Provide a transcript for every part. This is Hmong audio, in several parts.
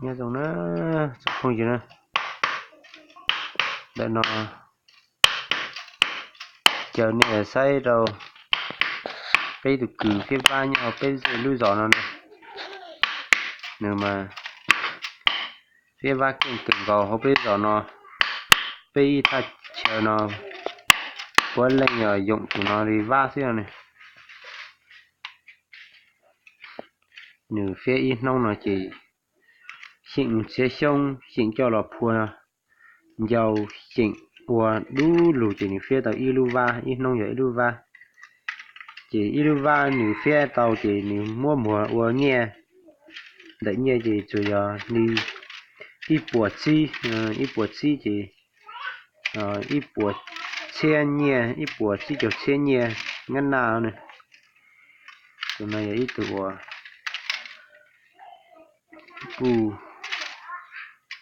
Nyob zoo na tsoom phooj ywg na, ntawm no caw nej saib rau peb tus kws fiab vab nyob hauv peb zej lub zos no na. Nws mas fiab vab keej kawg nkaus hauv peb zos no. Peb ib thaj chaw no puav leej yog yoom tus no li vab xwb ne. Nws fiab ib hnub no ces xyeem mus txiav xyoob, xyeem coj los phua ncau, xyeem ua dub lug ces nws fiab tau ib lub vab, ib hnub yog ib lub vab. Ces ib lub vab nws fiab tau ces nws muab muag ua nyiaj. Ntawm nyiaj ces tsuas yog li ib puas tsib, ib puas tsib ces ib puas txhiab nyiaj, ib puas tsib caug txhiab nyiaj Nyab Laj na. Tus no yog ib tug uas kuj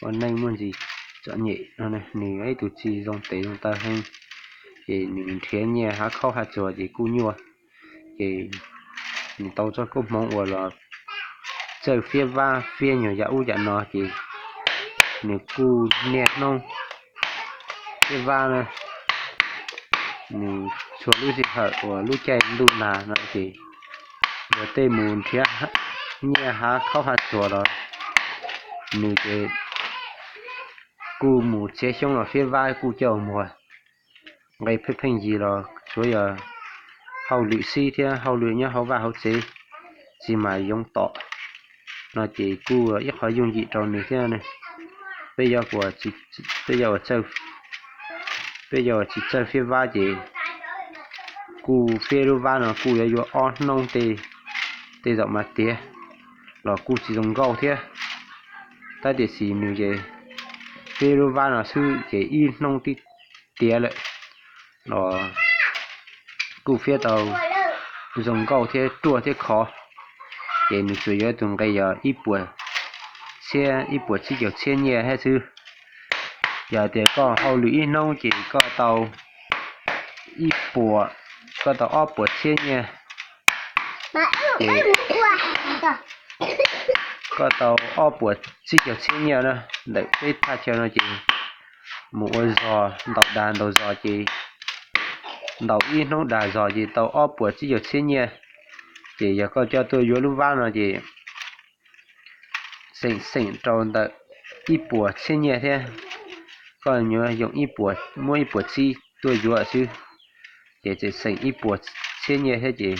ua neej muaj ntsis txom nyem no, nws yog ib tug tsis zoo tes zoo taw heev, ces nws nrhiav nyiaj hav khaub hav tsuag ces kuj nyuaj. Ces nws tau txoj koob hmoov uas los txawj fiab vab fiab nyuag yam ub yam no ces nws kuj niaj hnub fiab vab na. Nws txhua lub sij hawm uas lub caij ntuj nag no ces luag tej mus nrhiav nyiaj hav khaub hav tsuag los nws ces kuj mus txiav xyoob los fiab vab kuj coj muag. Nqe pheej pheej yig los tsuav yog hauj lwm xib thiab hauj lwm nyob hauv vaj hauv tsev tsis mas yoov tom no ces kuj ib qhov yooj yim rau nws thiab. Peb, peb, peb yog uas tsis txawj fiab vab ces kuj fiab lub vab no kuj yuav yuav ob hnub tej, tej zaum mas tiav los kuj tsis zoo nkauj thiab. Tab tiam sis nws ces fiab lub vab no xwb ces ib hnub twb tiav lawm los kuj fiab tau zoo nkauj thiab ruaj thiab khov. Ces nws tsuas yuav tus nqe yog ib puas txhiab, ib puas tsib caug txhiab nyiaj thiab xwb. Yog tias koj hauj lwm ib hnub ces koj tau ib puas, koj tau ob puas txhiab nyiaj, ces koj tau ob puas tsib caug txhiab nyiaj na. Ntawm peb thaj chaw no ces mus ua zog ntaus dag ntaus zog ces ntaus ib hnub dag zog ces tau ob puas tsib caug txhiab nyiaj. Ces yog koj coj tuaj yuav lub vab no ces xeem xeem rau ntawm ib puas txhiab nyiaj thiab. Koj nyuam yoom ib puas, muab ib puas tsib tuaj yuav xwb, ces tseem xeem ib puas txhiab nyiaj thiab ces